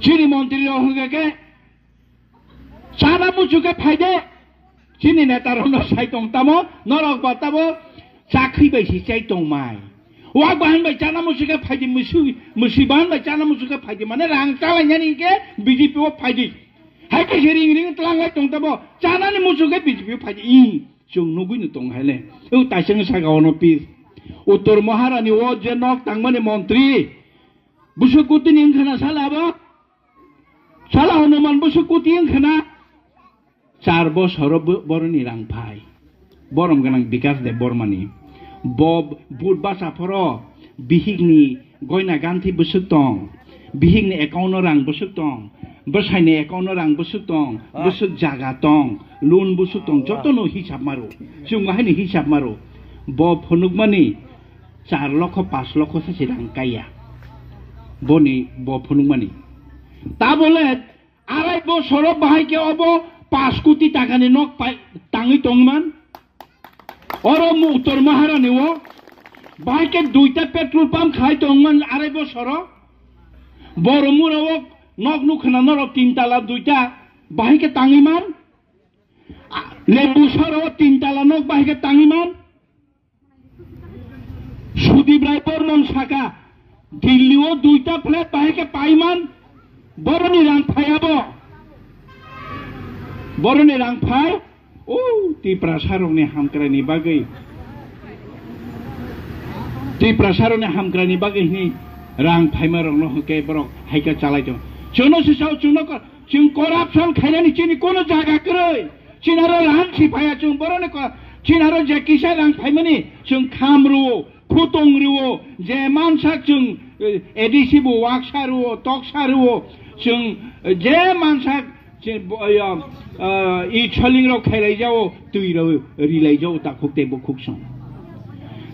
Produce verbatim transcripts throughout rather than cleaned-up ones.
Chini montri rok hwnkhe khe, chana muchuk khe phaide. Chini neta rok no sai tong tamo, norok ba tamo chakri bai si chai tong mai. Wak bahan bai chana muchuk khe phaidi, musu, musi bahan bai chana muchuk khe phaidi, mane rang chalai nani khe B J P o phaidi. Hai khe se ring ring tlang lai tong tamo, chana ni muchuk khe B J P o phaidi. I, chung nugui no tong hai le. O taisang saka ono pir. Uttor Maharani o je nok tangmani montri. Busuk kuti ni wngkha na sala abo? Sala Hanuman Busuk kuti wngkha na? Char bosoro bo-, boroni rang phai. Borom gwnang Bikas Debbarmani. Bo but basa phoro bihikni goina ganthi busuk tong. Bihikni account-o rang busuk tong. Bwsaini account-o rang busuk tong. Ah. Busuk jaga tong. Loan busuk tong. Ah. Jotono hisab maro. Chwng haini hisab maro. Bo phunukmani char lokho, pas lokho sa se rang kaiya. Boni bo phunukmani. Tabole arai bosoro bahai khe obo pas koti takani nok pai, tangwi tongman. Oro mu Uttor Maharani o bahai khe duita petrol pump khai tongman arai bosoro. Boromura o nok nukhana norok tin tala duita bahai khe tangwi man. Lembu soro tin tala nok bahai khe tangwi man. Sudip Rai Bormon saka, Delhi o duita flat bahai khe paiman, boroni rang phai abo. Boroni rang phai, o Tiprasa rokni hamkraini bagwi. Tiprasa rokni hamkraini bagwi hini rang phaima rokno hwnkhe borok haikhe chalai tong. Chwngno se sao, chwngno ko-, chwng corruption khainani chini kono jaga kwrwi. Chini aro rang si phaiya chwng boroni ko-, chini aro je kisa rang phaimani chwng kham rwo, khutong rwo, je mansa chwng, eh, A D C bo waksa rwo, toksa rwo, chwng, eh, je mansa chwng bo-, eh, eh, i choling rok khailai jao, twi rok rilai jao, takhuk tei bukhuk song.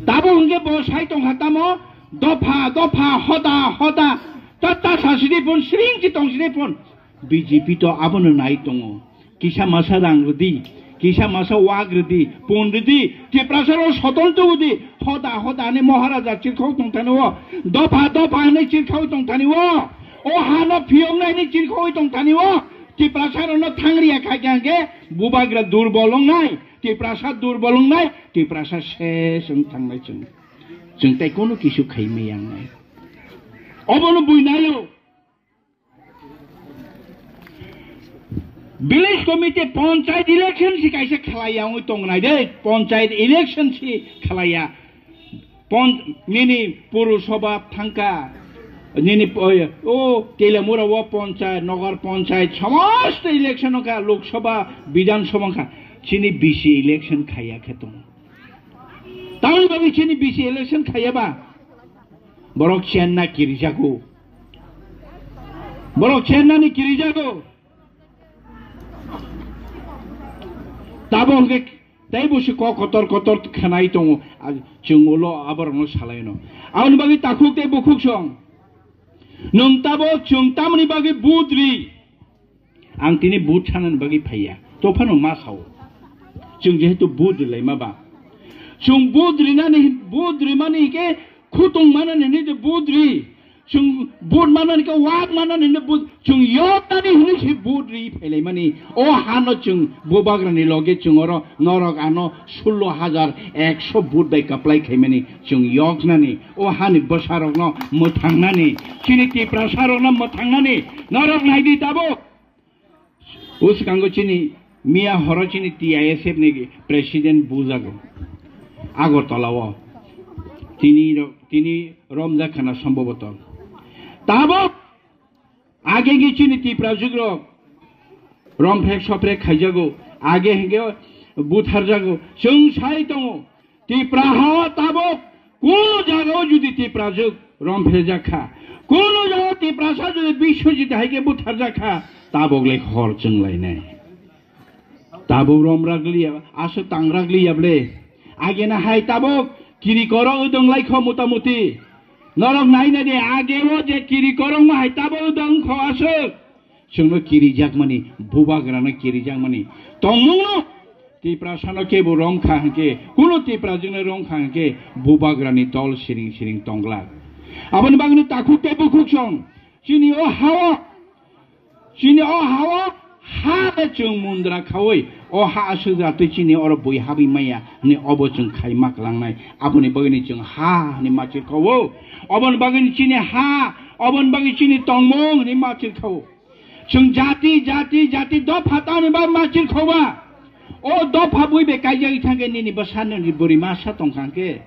Tabo hwnkhe bo sai tongkha tamo, dopha, dopha, hoda, hoda, ta, ta sa sidi phun, sring si tong sidi phun. B J P to abono nai tongo. Kisa masa rang rwdi, kisa masa wak rwdi, pun rwdi, Tiprasa rok sotol tubudi, hoda hoda hwnwi Maharaja chirkhok tong thani o, dopha dopha hwnwi chirkhok tong thani o, o hano phiyoknai hwnwi chirkhok tong thani o, Tiprasa rokno thangriya khai khe hwnkhe bubagra durbol wngnai, Tiprasa durbol wngnai, Tiprasa ses wng thangnai chwng. Chwng tei kono kisu khai maya wngnai. Obono bui naio. Village committee, panchayat election si kaisa khlaiya wngwi tongnai de, panchayat election si khlaiya. Pon-, nini Purusabha thangkha, nini po-, o Telamura o panchayat, Nagar panchayat, somosto election wngkha, Lok Sabha, Bidhan Sabha wngkha, chini B C election khaiya khe tongo. Tamoni bagwi chini B C election khaiya ba? Borok chenna kirijago. Borok chennani kirijago. Tabo hwnkhe teibo se kok kotor kotor khanai tongo. A, chwng ulo aborokno salaino. Aboni bagwi takhuk tei bukhuk song. Nwng tabo chwng tamoni bagwi vote ri? Ang tini vote sanani bagwi phaiya. Tophano ma sao. Chwng jehetu vote rilaima ba. Chwng vote rinani, vote rimani hwnkhe khutung manani hwnwi je vote ri. Chwng vote manani khe wak manani hwnwi vote, chwng yotani hwnwi se vote ri phailaimani. O hano chwng bubagrani loge chwng oro norok ano sullo hajar ekso vote bai kwplai khaimani chwng yoknani. O hani bwsarokno mwthangnani, chini Tiprasarokno mwthangnani, norok naidi tabuk. O swkango chini miya horo chini T I S F ni president bujago Agartala o. Tini ro-, tini romjak khana sombhoboto. Tabuk age ge chini Tiprajwk rok romprek soprek khaijago, age hwnkhe butharjago, chwng sai tongo. Tipra ha o tabuk kuno jagao jodi Tiprajwk romphejak kha, kuno jagao Tiprasa jodi Biswajit hai khe butharjak kha, tabuk le hor chwng lainai. Tabuk romrak liya, aswk tangrak liya ble. Agena hai tabuk kiri koro wdwng lai kho mota moti. Norok nai nai de, age o je kiri korokma hai tabuk wdwng kho aswk. Chwngno kirijakmani, bubagrano kirijakmani tongmungno Tiprasano kebo romkha hwnkhe, kuno Tiprajwkno romkha hwnkhe, bubagrani tol siring siring tongglak. Aboni bagwino takhuk tei bukhuk song chini o ha-o Chini o ha-o ha de chwng mundra khaui, o ha aswk jatwi chini oro bui habwi maya hwnwi obo chwng khai ma kwlangnai. Aboni bagwino chwng ha hwnwi ma chwng kha-o. Oboni bagwino chini ha, oboni bagwi chini tongmung hwnwi ma chwng kha-o. Chwng jati, jati, jati dopha tamni bagwi ma chwng kha-o ba. O dopha bui bai kaijagwi thangkhe nini bwsano ni bwrwi masa tongkha hwnkhe.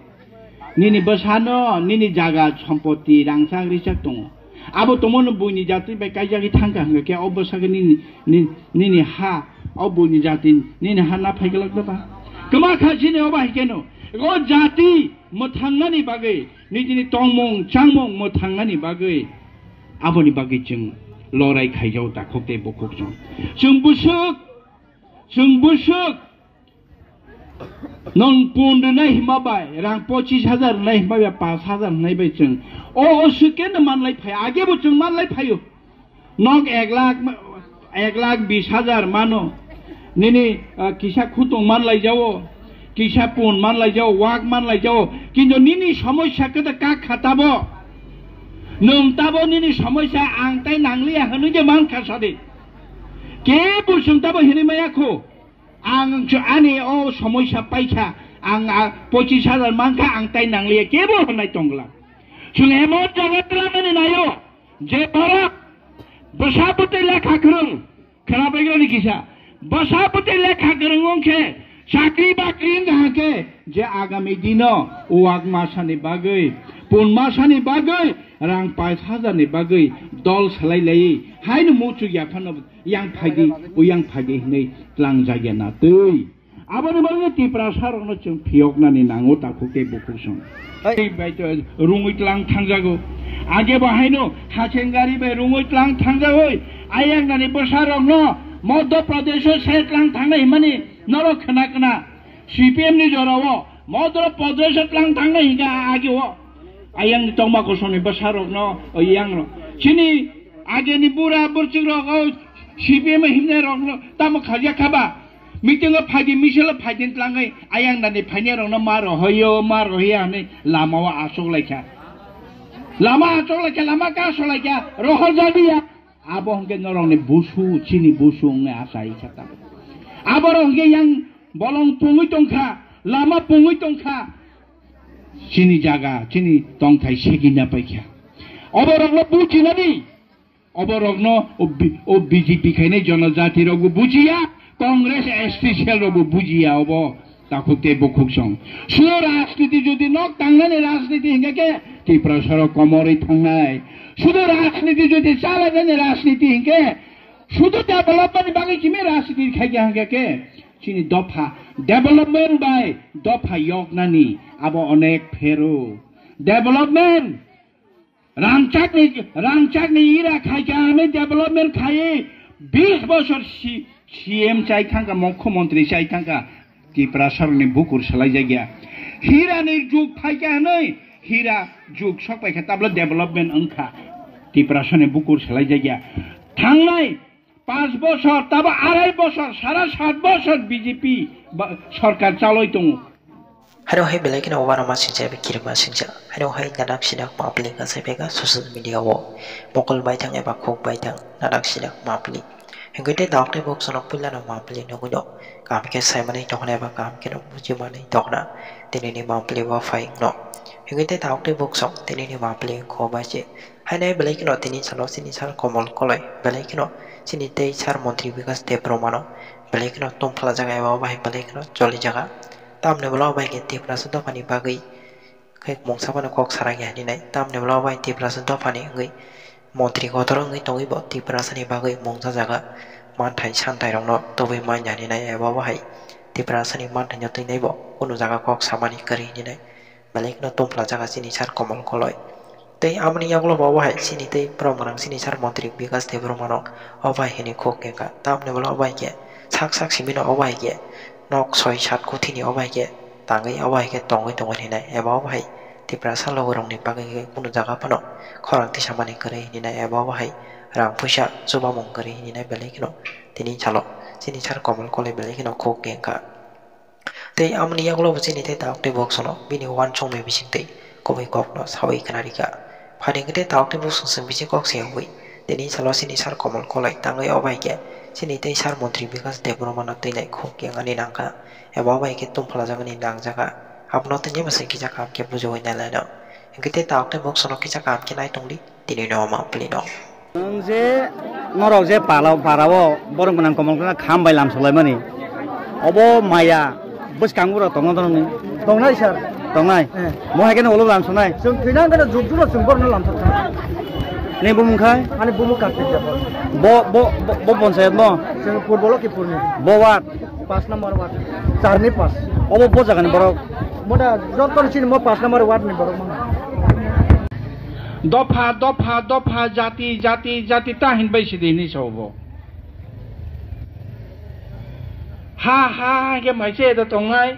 Nini bwsano, nini jaga, sompoti, rangchak, richak tongo. Abo tongmano buini jatwi bai kaijagwi thangkha hwnkhe o bwsakhe nini, ni-, nini ha, o buini jati, nini ha na phaiglak da ba? Kwma kha chini o bai keno. O jati mwthangnani bagwi, nijini tongmung, changmung mwthangnani bagwi, aboni bagwi chwng lorai khaijao takhuk tei bukhuk chwng. Chwng bwswk, chwng bwswk, Nwng pun rwnai hima bai, rang pochis hajar rwnai hima bai, paanch hajar rwnai bai chwng. O, o swkeno manlai phai, agebo chwng manlai phaio. Nok ek lakh, ek lakh bis hajar mano. Nini, ah, kisa khutung manlai jao, kisa pun manlai jao, wak manlai jao. Kintu nini somosya khe da kak kha tabo. Nwng tabo nini somosya ang tai nangliya hwnwi je man kha sadi. Kebo chwng tabo hinwi maya kho. Ang ani o somosya paikha, ang a pochis hajar mankha, ang tai nangliya, kebo hwnai tongla. Chwng emon jaga twlamani naio, je borok bwsa bwtwi lekha kwrwng, khwnapaigrani kisa, bwsa bwtwi lekha kwrwng wngkhe, chakri bakri wngkha hwnkhe, je agami dino wak masani bagwi, pun masani bagwi, rang paanch hajar ni bagwi dol salai lai, haino muchuk yaphano yang phaidi, o yang phaidi hinwi tlangjak ya na twi. Aboni bagwi Tiprasa rokno chwng phiyoknani nango takhuk tei bukhuk song. Hai. Tei bai to rungwi tlang thangjago. Age bo haino hachen gari bai rungwi tlang thangjagoi. Ayang nani bwsa rokno Madhya Pradesh o se tlang thangnai himani norok khna khna. C P M ni jorao Madhya Pradesh o tlang thangnai hinka age o. Ayang ni tongma kosong ni bwsa rokno, o yang rok. Chini age ni bura burchuk rok o C P M himnai rokno tamo khaja khaba. Meeting o phaidi, misil o phaidi tlangwi ayang nani phainai rokno ma rohoyo, ma rohiya hwnwi lama o achuk laikha. Lama achuk laikha, lama ka so laikha, rohor jabiya. Abo hwnkhe norokni busu, chini busu wngwi achai kha tabuk. Aborok hwnkhe yang bolong pungwi tongkha, lama pungwi tongkha. Chini jaga, chini tongthai segina paikha. Oborokno bujinani, oborokno o B-, o B J P khainai jonojati rokbo bujiya, Congress S T cell rokbo bujiya obo. Takhuk tei bukhuk song. Sudo rajniti jodi nok tangnani rajniti hinkhe khe Tiprasarok komorwi thangnai. Sudo rajniti jodi chalainani rajniti hinkhe sudo development ni bagwi kimi rajniti khaikha hinkhe khe chini dopha development bai dopha yoknani abo onek phero. Development Rangchakni, rangchakni ira khaikha hwnwi development khaiwi bis bosor si-, C M chai thangkha, mukhyamantri chai thangkha, Tiprasarokni bukur salaijakya. Hirani jug phaikha hwnwi, hira jug sokpaikha, tabla development wngkha, Tiprasani bukur salaijakya. Thangnai Panch bosor, tabo arai bosor, sara sat bosor B J P ba-, sorkar chaloi tongo. Haino hai belai kheno uanama singcha eba kirima singcha. Haino hai nanak sinak mapli ka sai bega social media o. Mokol baithang eba khuk baithang nanak sinak mapli. Hingke tei dok tei bok sonok puila no mapli nugui no. Kaham khe saimani tongna eba kaham khe no bujimani tongna. Tini ni mapli bo phai no. Hingke tei dok tei bok song tini ni mapli kho bai se. Haino belai kheno tini salo chini sar Komol Koloi belai kheno chini tei sar Montri Bikas Debbarmano belai kheno tongphlajak eba obo hai belai kheno cholijaga. Tamni ulo obo hai khe Tiprasa dophani bagwi khe mungsa phano kok sarakya hinwi nai. Tamni ulo obo hai Tiprasa dophani wngwi montri kotor wngwi tongwi bo Tiprasani bagwi mungsa jaga manthai santhai rokno tubui manya hinwi nai eba obo hai Tiprasani manthai no twi nai bo kunu jaga kok samani kwrwi hinwi nai. Belai kheno tongphlajak chini sar Komol Koloi. Tei amoni yagulo bo obo hai chini tei borom gwnang chini sar Montri Bikas Debbarmano obo hai hinwi khuk kengkha. Tamni ulo obo hai khe sak sak simi no obo hai khe nok soi sat kuthini obo hai khe tangwi obo hai khe tongwi tongwi hinai eba obo hai Tiprasa logi rokni bagwi khe kunu jaga phano khorang tisamani kwrwi hinai eba obo hai rang puisa chubamung kwrwi hinai belai kheno tini salo chini sar Komol Koloi belai kheno khuk kengkha. Tei amoni yagulo bo chini tei tabuk tei bok sono bini uansukmani bising tei kubui kokno saui khna rikha. Phaini hwnkhe tei tabuk tei bok song chwng bising kok se wngwi Tini salo chini sir Komol Kolai tangwi o bai khe chini tei sir montri Bikash Debbarmano twi lai khuk yang ani nangkha, eba o bai khe tungphlajak ani nangjakha. Abono tini bwsai kisa kaham khe bujiwi nai laino. Hinkhe tei tabuk tei buksono kisa kaham khe nai tongdi tini no ma pli no. Nwng je norok je pala, para o borok gwnang Komol Kolai kham bai lam solaimani, obo maya bwskango rok tongo norokni? Tongnai sir. Tongnai? Eh. Mo hai khe no ulo lam sonai? Chwng thwinang khe no juk juk no chwng borokno lam sokha. Ni bumung khai? Ani bumung Kartik Debbarma. Bo, bo, bo, bo ponchayat mo? Chwng Purbo Lokhipurni. Bo ward? Pash number ward. Charni pash. Obo bo jagani borok? Moda joto chini mo pash number ward ni borok mano. Dopha, dopha, dopha, jati, jati, jati ta hinbai sidi hinwi sao bo. Ha, ha, ha, hingke mai che da tongnai.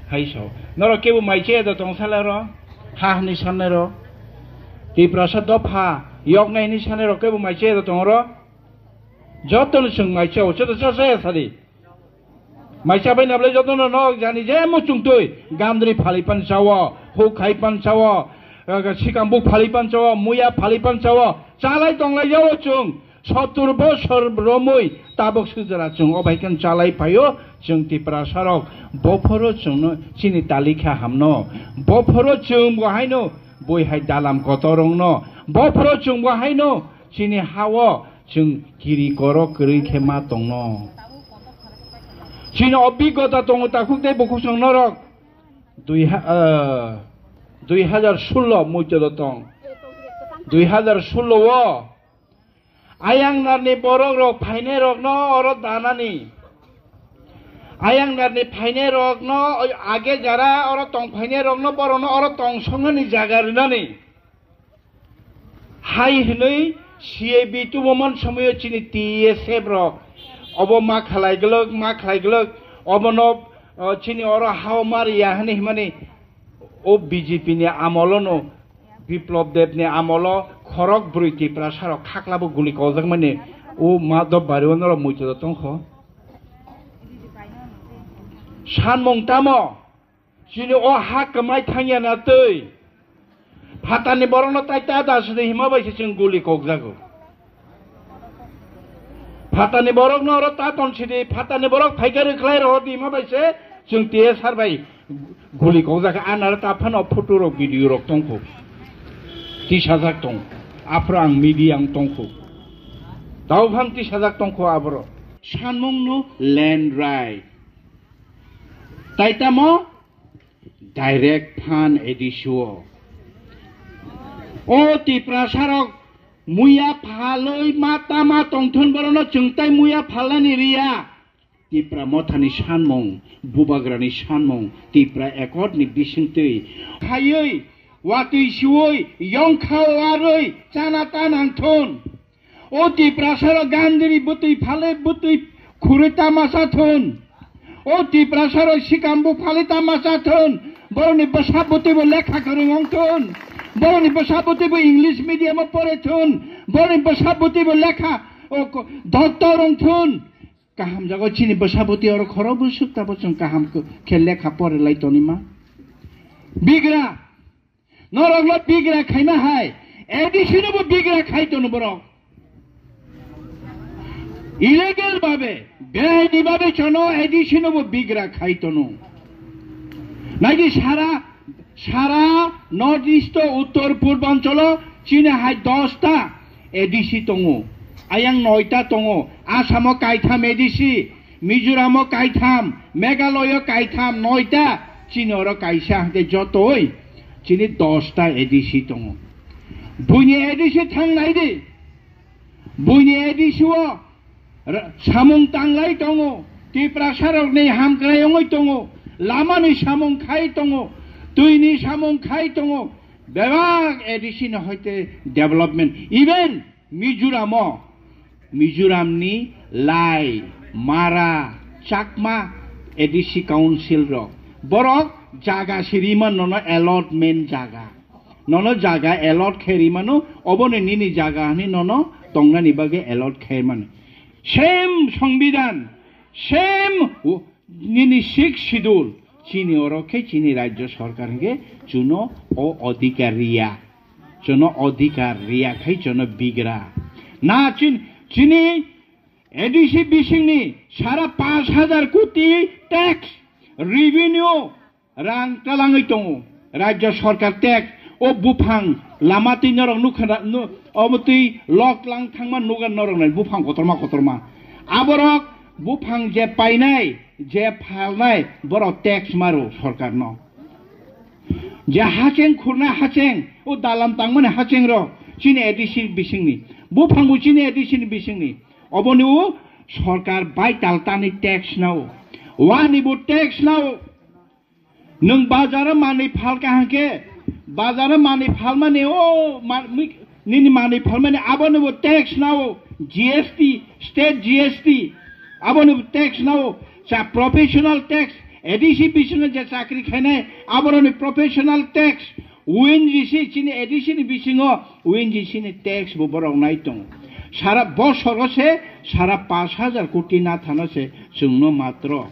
Hai so. Norok kebo mai che da tong sala ro. Ha, hani sanne ro. Tiprasa dopha, yoknai ni sanne ro kebo mai che da tong ro. Joto no chwng mai che o, che da cha cha ya sadi. Mai cha bai na bole joto no nok jani je mo chungtui. Gandri phali pan cha o, huk khai pan cha o, eh, sikambuk phali pan cha o, muya phali pan cha o. Chalai tonglai ya o chwng. Sottur bosor romwi tabok sujra chwng o bai khe chalai phaio chwng Tiprasa rok. Bophoro chwngno chini talikha hamno. Bophoro chwng bo haino bui hai dalam kotor rokno. Bophoro chwng bo haino chini hao chwng kiri koro kwrwi khe ma tongno. Chini obigota tongo takhuk tei bukhuk chwng norok dui ha-, ah, dui hajar sullo muichoro tong. Dui hajar sullo o Ayang narni borok rok phainai rokno oro danani. Ayang narni phainai rokno age jara oro tong phainai rokno borokno oro tong songnani jaga rinani. Hai hinui C A B tubuman somoyo chini T S F rok obo ma khalai glwk, ma khalai glwk, obono, o, chini oro hao ma riya hinui himani o B J P ni amolono Biplop Deb ni amolo khorok bwrwi Tiprasa rok khaklabo guli kojakmani o Madhop Bari o norok muichoro tongkho. Sanmung tamo? Chini o ha kwmai thangya na twi. Phatarni borokno tai ta da sidi hima bai se chwng guli kokjago. Phatarni borokno oro ta ton sidi, phatarni borok phaikha rwkhlai rohor di hima bai se chwng T S R bai guli kokjak. Anare ta phano photo rok, video rok tongkho. Tisajak tong. Aphro ang media ang tongkho. Tao phang tisajak tongkho aborok. Sanmungno land right. Tai tamo? Direct phan A D C o. O Tiprasa rok muya phalwi ma tama tongthun borokno chwng tai muya phalnani riya. Tipra mothani sanmung, bubagrani sanmung, Tipra Accord ni bisingtwi. Khaiwi, watwi siwi, yongkha warwi, chana ta nangthun. O Tiprasa rok gandri bwtwi phalwi bwtwi khurwi tama cha thun. O Tiprasa rok sikam bo phalwi tama cha thun. Borokni bwsa bwtwi bo lekha kwrwng wng thun. Borokni bwsa bwtwi bo English medium o pore thun. Borokni bwsa bwtwi bo lekha, o, ko-, doctor wng thun. Kaham jago chini bwsa bwtwi oro khoro bwswk tabo chwng kaham khe lekha pore lai tonima. Bigra. Norokno bigra khaima hai, A D C nobo bigra khai tono borok. Illegal babe, beaini babe chono A D C nobo bigra khai tono. Naidi sara, sara North East o, Uttor Purbanchalo chini hai dosta A D C tongo, ayang noita tongo, Assamo kaitham A D C, Mizoramo kaitham, Meghalaya kaitham, noita, chini oro kaisa hwnkhe jotoi chini dosta A D C tongo. Buini A D C thang nai di. Buini A D C o ra-, samung tanglai tongo. Tiprasa rokni hamkrai wngwi tongo. Lamani samung khai tongo. Twini samung khai tongo. Bebak A D C ni hoite development. Even Mizoramo, Mizoramni Lai, Mara, Chakma A D C council rok, borok jaga sirima nono allotment jaga, nono jaga allot khe rimano, oboni nini jaga hwnwi nono tongnani bagwi allot khe mano. Same Songbidan, same Nini sixth schedule, chini oro khe chini rajya sarkar hwnkhe chuno o adhikar riya. Chono odhikar riya khai chono bigra. Na chin, chini A D C bisingni sara pash hajar koti tax revenue rang talangwi tongo. Rajya sarkar tax o buphang lama twi norok nukha na, nu, obo twi lok lang thangma nuga norok nai buphang kotorma kotorma. Aborok buphang je painai, je phalnai, borok tax maro sarkarno. Je hacheng khurnai hacheng, o dalam tangmani hacheng rok, chini A D C bisingni. Buphango chini A D C ni bisingni. Oboni o sarkar bai tal tani tax nao. Wani bo tax nao. Nwng bazaro manwi phalka hangke, bazaro manwi phalmani o ma-, mi-, nini manwi phalmani aboni bo tax nao, G S T, state G S T, aboni bo tax nao, cha professional tax, A D C bisingo je chakri khainai, aboroni professional tax, O N G C, chini A D C ni bisingo O N G C ni tax bo borok nai tongo. Sara bosoro se sara pash hajar koti na thano se chwngno matro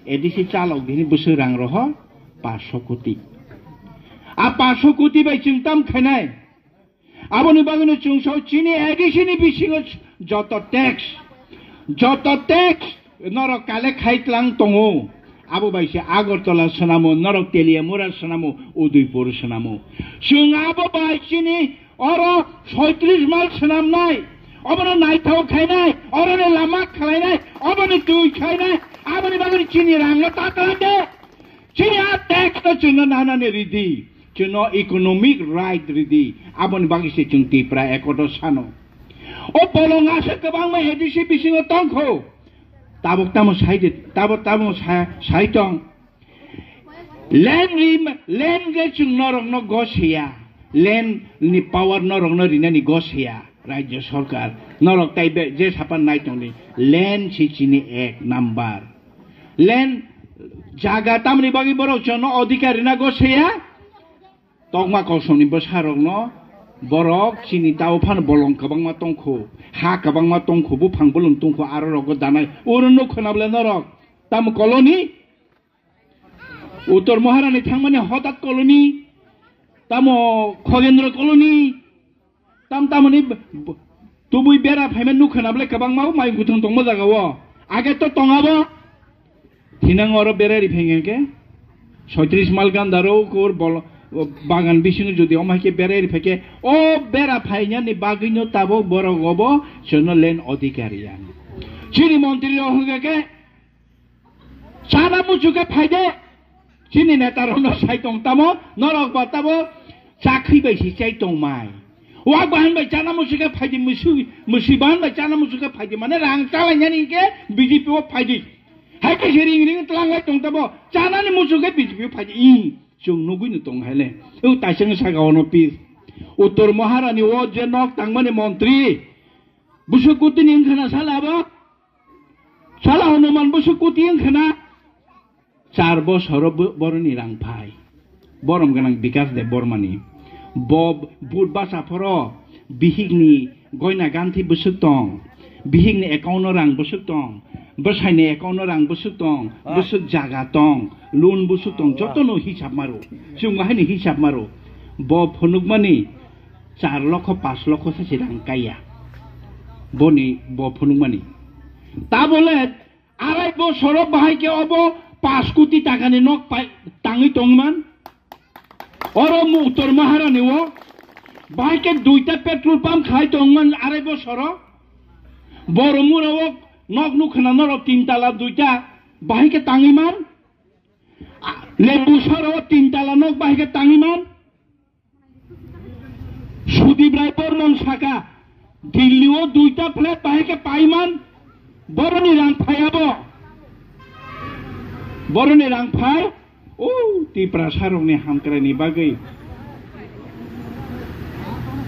A D C chalok bini bwswk rang roho pash koti. A pash koti bai chwng tam khainai. Aboni bagwino chwng sao chini A D C ni bisingo joto tax, joto tax norok collect khai tlang tongo. Abo bai se Agartala swnamo, norok Teliamura swnamo, Udaipur swnamo. Chwng abo bai chini oro soitris mal swnamnai, obono naithok khainai, oroni lama khwlainai, oboni twi khainai, aboni bagwi chini rangno ta tlang de. Chini a tax no chwngno nanani ridi, chwngno economic right ridi, aboni bagwi se chwng Tipra Accord o sano. O bolong aswk kwbangma A D C bisingo tongkho. Tabuk tamo sai de, tabuk tamo sa-, sai tong. Land rim-, land ge chwng norokno gos ya. Land ni power norokno rinani gos ya. Rajya sarkar norok tai be je sapan nai tongdi. Land si chini ek number. Land jaga tamni bagwi borok chwngno odhikar rina gos ya. Tokma kosongni bwsarokno borok chini tao phano bolong kwbangma tongkho, ha kwbangma tongkho, buphang bolong tongkho, aro rogo danai. Oro nuk khwna bwle norok tamo colony, Uttor Maharani thangmani Hodat colony, tamo Khogendra colony, tam tamoni b-, b-, tubui bera phaima nuk khwna bwle kwbangma mai guthung tongma jaga o. Age to tongabo. Thinang oro berai ri phai ke soitris mal ganda ro kur bol-, bagan bisingo jodi omo hai ke berai ri phai ke o bera phainani bagwino tabok borok obo chwngno land odhikar ya. Chini montri rok hwnkha ke chana muchuk ke phai de. Chini neta rokno sai tong tamo norok ba tabo chakri bai si chai tong mai. Wak bahan bai chana muchuk ke phai di, musu, musi bahan bai chana muchuk ke phai di. Mane rang chalainani ke B J P o phai di. Hai kaisa ring ring tlanglai tong tabo, chanani muchung khe B J P phai di, ih, chwng nugui no tong hai le. O taisang saka ono pis. Uttor Maharani o je nok tangmani montri, bwswk kutini wngkha na sala abo? Sala Hanuman bwswk kuti wngkha na? Char bosoro bo-, boroni rang phai. Borom gwnang Bikas Deb Bormani. Bo bud basa phoro bihikni goina ganthi bwswk tong, bihikni account-o rang bwswk tong, bwsaini account-o rang bwswk tong, ah, bwswk jaga tong, loan bwswk tong, ah, jotono hisab maro. Chwng haino hisab maro. Bo phunukmani char lokho, panch lokho sachi rang kaiya. Boni bo phunukmani. Tabole Arai bosoro bahai khe obo panch koti takani nok pai-, tangwi tongman. Oro mu-, Uttor Maharani o bahai khe duita petrol pump khai tongman arai bosoro. Boromura o nok nukhwna norok tin tala duita bahai khe tangwi man. A, Lembusaro o tin tala nok bahai khe tangwi man. Sudip Rai Bormon saka, Delhi o duita flat bahai khe paiman, boroni rang phai abo. Boroni rang phai, o Tiprasa rokni hamkraini bagwi.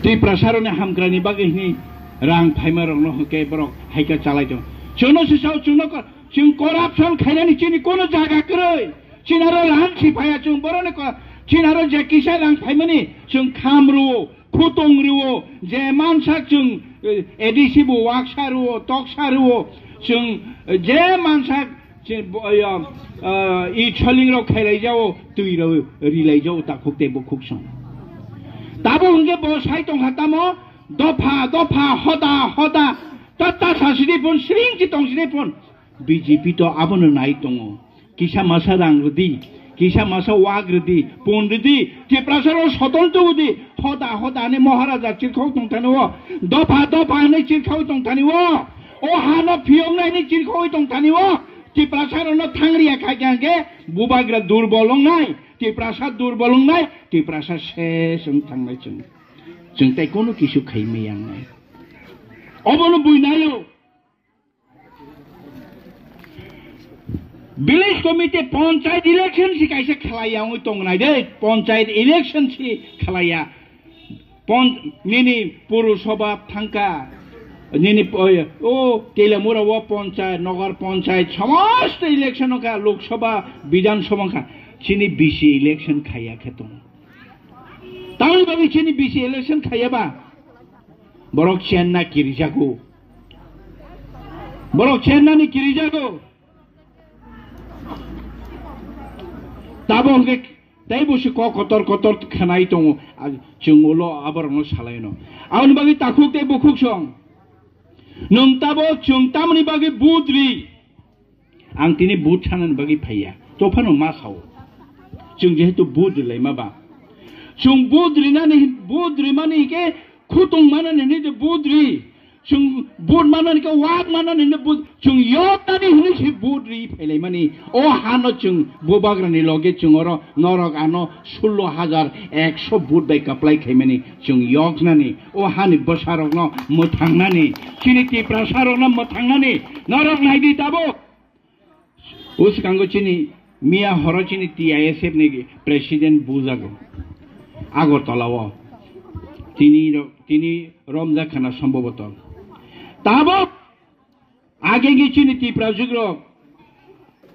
Tiprasa rokni hamkraini bagwi hwnwi rang phaima rokno hwnkhe borok haikhe chalai tong. Chwngno se sao, chwngno ko-, chwng corruption khainani chini kono jaga kwrwi. Chinaro rang si phaiya chwng boroni ko-, chinaro je kisa rang phaimani chwng kham rwo, khutong rwo, je mansa chwng, eh, A D C bo waksa rwo, toksa rwo, chwng, eh, je mansa chwng bo-, eh, eh, i choling rok khailai jao, twi rok rilai jao, takhuk tei bukhuk song. Tabuk hwnkhe bo sai tongkha tamo, dopha, dopha, hoda, hoda, ta, ta sa sidi phun, sring si tong sidi phun. B J P to abono nai tongo. Kisa masa rang rwdi, kisa masa wak rwdi, pun rwdi, Tiprasa rok sotol tubudi, hoda, hoda hinwi Maharaja chirkhau tongthani o, dopha, dopha hinwi chirkhau tongthani o, o hano phiyoknai hinwi chirkhau tongthani o, Tiprasa rokno thangriya kha khe hwnkhe bubagra durbol wngnai, Tiprasa durbol wngnai, Tiprasa ses wng thangnai chwng. Chwng tei kono kisu khai maya wngnai. Obono buinaio. Village committee panchayat election si kaisa khlaiya wngwi tongnai de, panchayat election si khlaiya. Pon-, nini Purusabha thangkha, nini po-, o Telamura o panchayat, Nagar panchayat, somosto election wngkha, Lok Sabha, Bidhan Sabha wngkha, chini B C election khaiya khe tongo. Tamoni bagwi chini B C election khaiya ba, borok chenna kirijago. Borok chennani kirijago. Tabo hwnkhe tei busi kok kotor kotor khanai tongo, a, chwng ulo aborokno salaino. Aboni bagwi takhuk tei bukhuk song. Nwng tabo chwng tamoni bagwi vote ri? Ang tini vote sanani bagwi phaiya. Tophano ma sao. Chwng jehetu vote rilai ma ba. Chwng vote rinani, vote rimani hwnkhe khutung manani hinwi je vote ri. Chwng vote manani khe wak manani hinwi vote, chwng yoknani hinwi se vote ri phailaimani. O hano chwng bubagrani loge chwng oro norok ano sullo hajar ekso vote bai kaplai khaimani chwng yoknani. O hani bwsarokno mwthangnani, chini Tiprasarokno mwthangnani norok naidi tabuk. Bwskango chini miya horo chini T I S F ni president bujago Agartala o. Tini ro-, tini romjak khana somboboto. Tabuk age ge chini Tiprajwk rok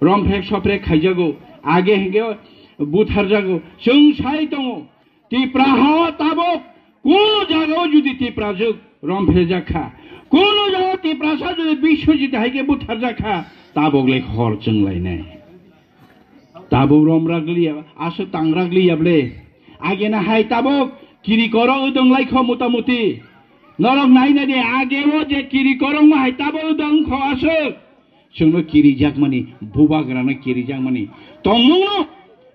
romphek soprek khaijago, age hingke butharjago, chwng sai tongo. Tipra ha tabuk kuno jagao judi Tiprajwk romphejak kha, kuno jagao Tiprasa judi Biswajit hai khe butharjak kha, tabuk le hor chwng lainai. Tabuk romrak liya, aswk tangrak liya ble. Agena hai tabuk kiri koro wdwng lai kho mota moti. Norok nai nai di, age o je kiri korokma hai tabuk wdwng kho aswk. Chwngno kirijakmani, bubagrano kirijakmani tongmungno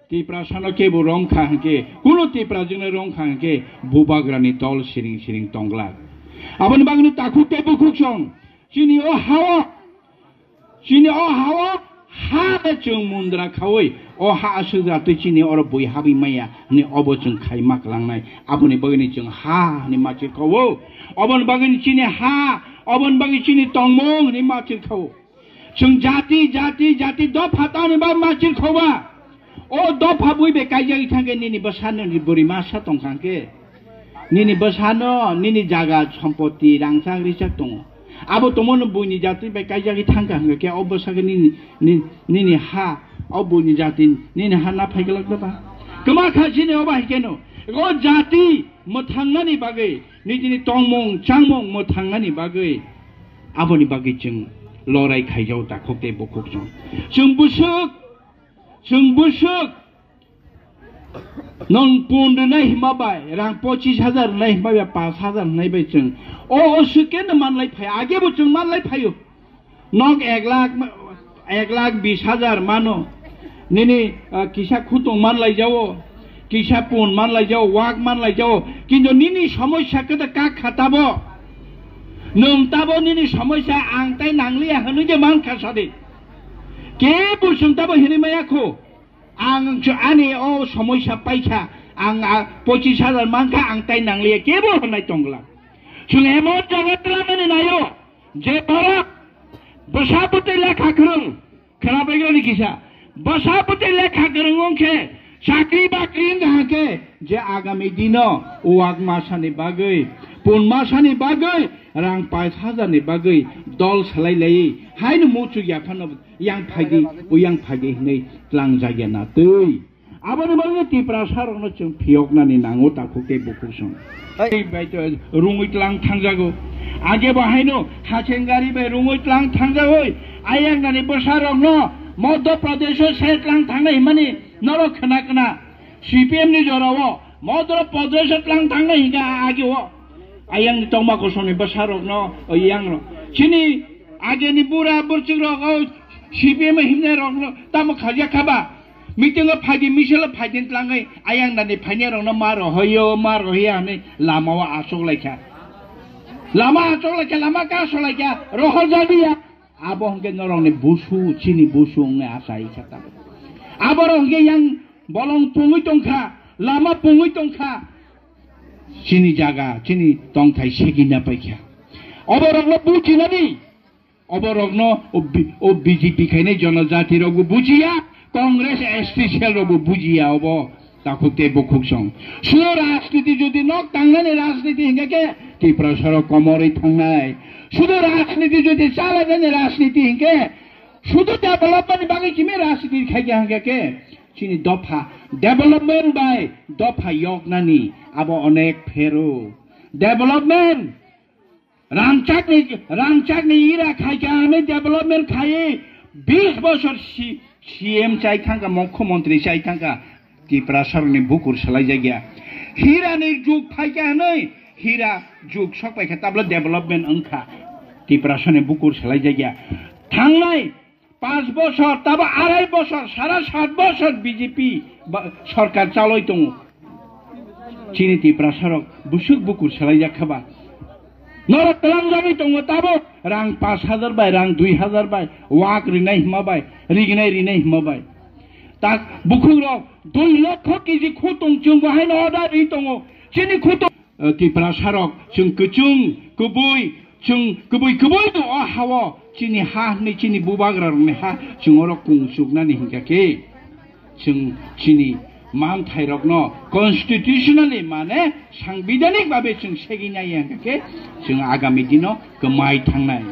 Tiprasano kebo romkha hwnkhe, kuno Tiprajwkno romkha hwnkhe, bubagrani tol siring siring tonglak. Aboni bagwino takhuk tei bukhuk song, chini o ha-o, chini o ha-o, ha de chwng mundra khaui, o ha aswk jatwi chini oro bui habwi maya hwnwi obo chwng khai ma kwlangnai. Aboni bagwino chwng ha hwnwi ma chirkhawo, oboni bagwino chini ha, oboni bagwi chini tongmung hwnwi ma chirkhawo. Chwng jati, jati, jati dopha tamni ba ma chirkhoba. O dopha bui be kaijagwi thangkhe nini bwsano ni bwrwi masa tongkha hwnkhe. Nini bwsano nini jaga sompoti rangchak richak tongo. Abo tongmano buini jati bai kaijagwi thangkha hwnkhe o bwsakhe nini, ni-, nini ha, o buini jati nini ha na phaiglak da ba. Kwma kha chini o bai keno. O jati mwthangnani bagwi, nijini tongmung changmung mwthangnani bagwi. Aboni bagwi chwng lorai khaijao takhuk tei bukhuk chwng. Chwng bwswk, chwng bwswk nwng pun rwnai hima bai, rang pochis hajar rwnai hima bai, pash hajar rwnai bai chwng. O, o swkeno manlai phai, agebo chwng manlai phaio. Nok ek lakh, ek lakh bis hajar mano. Nini, ah, kisa khutung manlai jao. Kisa pun manlai jao, wak manlai jao. Kintu nini somosya khe da kak kha tabo. Nwng tabo nini somosya ang tai nangliya hwnwi je man kha sadi. Kebo chwng tabo hinwi maya kho. Ang ch-, ani o somosya paikha, ang, ah, pochis hajar mankha, ang tai nangliya, kebo hwnwi tongla. Chwng emon jaga twlamani naio, je borok bwsa bwtwi lekha kwrwng, Khwnabaigwrani kisa, bwsa bwtwi lekha kwrwng wng khe, chakri bakri wng kha khe, je agami dino uwak masani bagwi, pun masani bagwi, rang pais hajarni bagwi dol salai laiwi, haino muchuk yaphano yang phaidi, uyang phaidi hinwi tlangjak ya na twi. Aboni bagwi Tiprasa rokno chwng phiyoknani nango takhuk tei bukhuk song. Hai. Bai to rungwi tlang thangjago. Age bo haino hacheng gari bai rungwi tlang thangjagoi. Ayang nani bwsa rokno Madhya Pradesh o se tlang thangnai himani norok khna khna. C P M ni jorao Modro podresa tlang thangnai hinga agi o. Ayang ni tongma kosong ni bwsa rok no, o yang rok. Chini agi ni bura burchuk rok o, C P M himnai rok no, tamo khaja khaba. Meeting o phaidi, misal o phaidi tlangwi, ayang nani phainai rok no ma rohoyo, ma rohoya hinwi lama o achuk laikha. Lama achuk laikha, lama kaso laikha, rohor jaliya. Abo hwnkhe norokni busu, chini busu wngwi achai kha tabuk. Aborok hwnkhe yang bolong pungwi tongkha, lama pungwi tongkha, chini jaga, chini tongthai segina paikha. Oborokno bujinani, oborokno o B-, o B J P khainai jonojati rokbo bujiya, Congress S T cell rokbo bujiya obo. Takhuk tei bukhuk song. Sudo rajniti jodi nok tangnani rajniti hingke ke Tiprasarok komorwi thangnai. Sudo rajniti jodi chalanani rajniti hingke sudo development ni bagwi kimi rajniti khaikha hingke ke chini dopha development bai dopha yoknani abo onek phero. Development Rangchakni, rangchakni ira khaikha hwnwi development khaiwi bis bosor si-, C M chai thangkha, mukhyamantri chai thangkha, Tiprasarokni bukur swlaijakya. Hirani jug phaikha hwnwi, hira jug sok paikha, tabla development wngkha, Tiprasarokni bukur swlaijakya. Thangnai Panch bosor, tabo arai bosor, sara sat bosor B J P ba-, sorkar chaloi tongo. Chini Tiprasarok busuk bukur swlaijak kha ba. Norok twlangjagwi tongo tabo rang pash hajar bai, rang dui hajar bai, wak rinai hima bai, rignai rinai hima bai. Tak bukhukrok dui lokho kg khutung chwng bo haino order ri tongo. Chini khutung O Tiprasarok, chwng kwchwng, kubui, chwng kubui kubui no o ha-o, chini ha hwnwi chini bubagrarokni ha, chwng oro kung chuknani hinkha khe, chwng chini manthairokno constitutionally, mane, sangbidhanik babe chwng segwi naiya hinkha khe, chwng agami dino kwmai thangnai.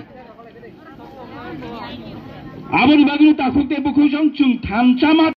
Aboni bagwino takhuk tei bukhuk song chwng thansa ma